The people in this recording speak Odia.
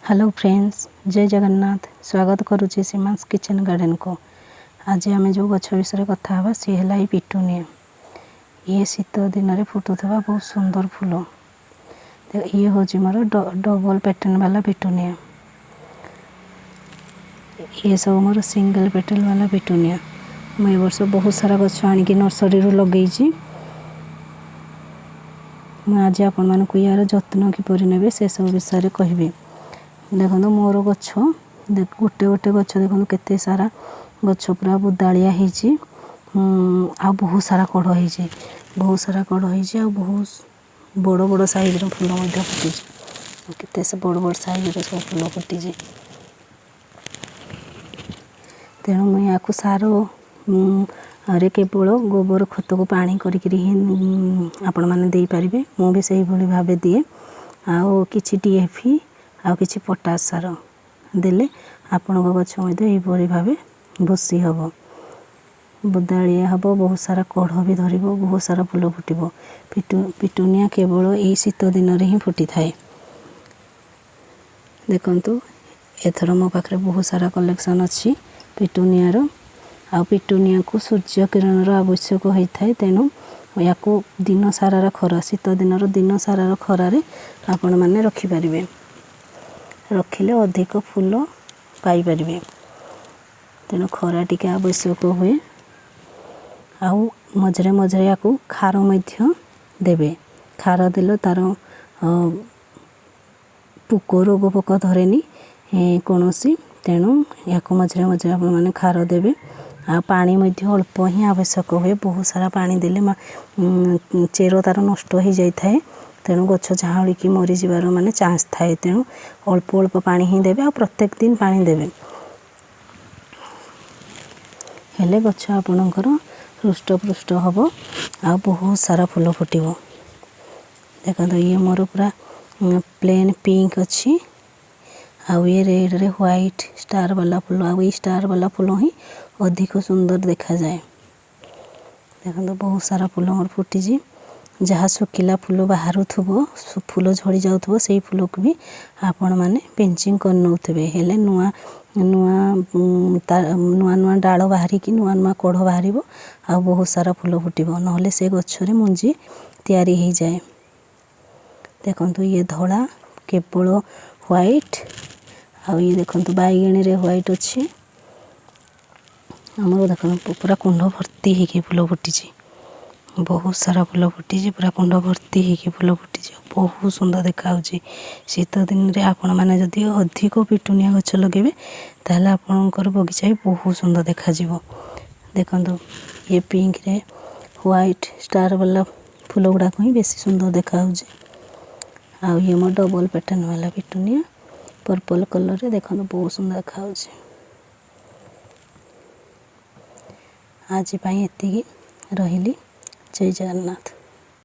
ହ୍ୟାଲୋ ଫ୍ରେଣ୍ଡସ୍, ଜୟ ଜଗନ୍ନାଥ। ସ୍ୱାଗତ କରୁଛି ସୀମାନ୍ସ କିଚେନ୍ ଗାର୍ଡ଼େନକୁ। ଆଜି ଆମେ ଯେଉଁ ଗଛ ବିଷୟରେ କଥା ହେବା, ସିଏ ହେଲା ଏଇ ପିଟୁନିଆ। ଇଏ ଶୀତ ଦିନରେ ଫୁଟୁଥିବା ବହୁତ ସୁନ୍ଦର ଫୁଲ। ଇଏ ହେଉଛି ମୋର ଡବଲ୍ ପ୍ୟାଟର୍ନ ବାଲା ପିଟୁନିଆ। ଇଏ ସବୁ ମୋର ସିଙ୍ଗଲ୍ ପେଟାଲ ବାଲା ପିଟୁନିଆ। ମୁଁ ଏ ବର୍ଷ ବହୁତ ସାରା ଗଛ ଆଣିକି ନର୍ସରୀରୁ ଲଗେଇଛି। ମୁଁ ଆଜି ଆପଣମାନଙ୍କୁ ୟାର ଯତ୍ନ କିପରି ନେବେ, ସେସବୁ ବିଷୟରେ କହିବି। ଦେଖନ୍ତୁ, ମୋର ଗଛ ଗୋଟେ ଗୋଟେ ଗଛ ଦେଖନ୍ତୁ, କେତେ ସାରା ଗଛ ପୁରା ବୁଦାଳିଆ ହେଇଛି ଆଉ ବହୁତ ସାରା କଢ଼ ହେଇଛି, ବହୁତ ସାରା କଢ଼ ହେଇଛି ଆଉ ବହୁତ ବଡ଼ ବଡ଼ ସାଇଜ୍ର ଫୁଲ ମଧ୍ୟ ଫୁଟିଛି। କେତେ ସେ ବଡ଼ ବଡ଼ ସାଇଜ୍ର ସବୁ ଫୁଲ ଫୁଟିଛି। ତେଣୁ ମୁଁ ୟାକୁ ସାର ରେ କେବଳ ଗୋବର ଖତକୁ ପାଣି କରିକିରି ହିଁ ଆପଣମାନେ ଦେଇପାରିବେ। ମୁଁ ବି ସେଇଭଳି ଭାବେ ଦିଏ। ଆଉ କିଛି ଡିଏପି ଆଉ କିଛି ପଟାସ ସାର ଦେଲେ ଆପଣଙ୍କ ଗଛ ମଧ୍ୟ ଏହିପରି ଭାବେ ଭୁସି ହେବ, ବୁଦାଳିଆ ହେବ, ବହୁତ ସାରା କଢ଼ ବି ଧରିବ, ବହୁତ ସାରା ଫୁଲ ଫୁଟିବ। ପିଟୁନିଆ କେବଳ ଏଇ ଶୀତ ଦିନରେ ହିଁ ଫୁଟିଥାଏ। ଦେଖନ୍ତୁ, ଏଥର ମୋ ପାଖରେ ବହୁତ ସାରା କଲେକ୍ସନ୍ ଅଛି ପିଟୁନିଆର। ଆଉ ପିଟୁନିଆକୁ ସୂର୍ଯ୍ୟ କିରଣର ଆବଶ୍ୟକ ହୋଇଥାଏ। ତେଣୁ ୟାକୁ ଦିନ ସାରାର ଖରା, ଶୀତ ଦିନର ଦିନ ସାରାର ଖରାରେ ଆପଣମାନେ ରଖିପାରିବେ। ରଖିଲେ ଅଧିକ ଫୁଲ ପାଇପାରିବେ। ତେଣୁ ଖରା ଟିକେ ଆବଶ୍ୟକ ହୁଏ। ଆଉ ମଝିରେ ମଝିରେ ୟାକୁ ଖାର ମଧ୍ୟ ଦେବେ। ଖାର ଦେଲେ ତା'ର ପୋକ, ରୋଗ ପୋକ ଧରେନି କୌଣସି। ତେଣୁ ୟାକୁ ମଝିରେ ମଝିରେ ଆପଣମାନେ ଖାର ଦେବେ। ଆଉ ପାଣି ମଧ୍ୟ ଅଳ୍ପ ହିଁ ଆବଶ୍ୟକ ହୁଏ। ବହୁତ ସାରା ପାଣି ଦେଲେ ଚେର ତା'ର ନଷ୍ଟ ହୋଇଯାଇଥାଏ। ତେଣୁ ଗଛ ଝାଉଁଳିକି ମରିଯିବାର ମାନେ ଚାନ୍ସ ଥାଏ। ତେଣୁ ଅଳ୍ପ ଅଳ୍ପ ପାଣି ହିଁ ଦେବେ ଆଉ ପ୍ରତ୍ୟେକ ଦିନ ପାଣି ଦେବେ। ହେଲେ ଗଛ ଆପଣଙ୍କର ହୃଷ୍ଟପୃଷ୍ଟ ହେବ ଆଉ ବହୁତ ସାରା ଫୁଲ ଫୁଟିବ। ଦେଖନ୍ତୁ, ଇଏ ମୋର ପୁରା ପ୍ଲେନ୍ ପିଙ୍କ ଅଛି ଆଉ ଇଏ ରେଡ଼୍ରେ ହ୍ୱାଇଟ୍ ଷ୍ଟାର୍ ବାଲା ଫୁଲ। ଆଉ ଏଇ ଷ୍ଟାର୍ ବାଲା ଫୁଲ ହିଁ ଅଧିକ ସୁନ୍ଦର ଦେଖାଯାଏ। ଦେଖନ୍ତୁ, ବହୁତ ସାରା ଫୁଲ ମୋର ଫୁଟିଛି। ଯାହା ଶୁଖିଲା ଫୁଲ ବାହାରୁଥିବ, ଫୁଲ ଝଡ଼ି ଯାଉଥିବ, ସେଇ ଫୁଲକୁ ବି ଆପଣମାନେ ପିଞ୍ଚିଂ କରିନେଉଥିବେ। ହେଲେ ନୂଆ ନୂଆ ନୂଆ ନୂଆ ଡାଳ ବାହାରିକି ନୂଆ ନୂଆ କଢ଼ ବାହାରିବ ଆଉ ବହୁତ ସାରା ଫୁଲ ଫୁଟିବ। ନହେଲେ ସେ ଗଛରେ ମଞ୍ଜି ତିଆରି ହେଇଯାଏ। ଦେଖନ୍ତୁ, ଇଏ ଧଳା କେବଳ ହ୍ୱାଇଟ୍ ଆଉ ଇଏ ଦେଖନ୍ତୁ, ବାଇଗଣୀରେ ହ୍ୱାଇଟ୍ ଅଛି ଆମର। ଦେଖନ୍ତୁ, ପୁରା କୁଣ୍ଡ ଭର୍ତ୍ତି ହେଇକି ଫୁଲ ଫୁଟିଛି। ବହୁତ ସାରା ଫୁଲ ଫୁଟିଛି, ପୁରା କୁଣ୍ଡ ଭର୍ତ୍ତି ହେଇକି ଫୁଲ ଫୁଟିଛି। ବହୁତ ସୁନ୍ଦର ଦେଖାହେଉଛି। ଶୀତ ଦିନରେ ଆପଣମାନେ ଯଦି ଅଧିକ ପିଟୁନିଆ ଗଛ ଲଗାଇବେ, ତାହେଲେ ଆପଣଙ୍କର ବଗିଚା ବି ବହୁତ ସୁନ୍ଦର ଦେଖାଯିବ। ଦେଖନ୍ତୁ, ଇଏ ପିଙ୍କରେ ହ୍ୱାଇଟ୍ ଷ୍ଟାର୍ ବାଲା ଫୁଲ ଗୁଡ଼ାକ ହିଁ ବେଶୀ ସୁନ୍ଦର ଦେଖାହେଉଛି। ଆଉ ଇଏ ମୋ ଡବଲ୍ ପ୍ୟାଟର୍ନ ବାଲା ପିଟୁନିଆ ପର୍ପଲ୍ କଲର୍ରେ। ଦେଖନ୍ତୁ, ବହୁତ ସୁନ୍ଦର ଦେଖାହେଉଛି। ଆଜି ପାଇଁ ଏତିକି ରହିଲି। ଜୟ ଜଗନ୍ନାଥ।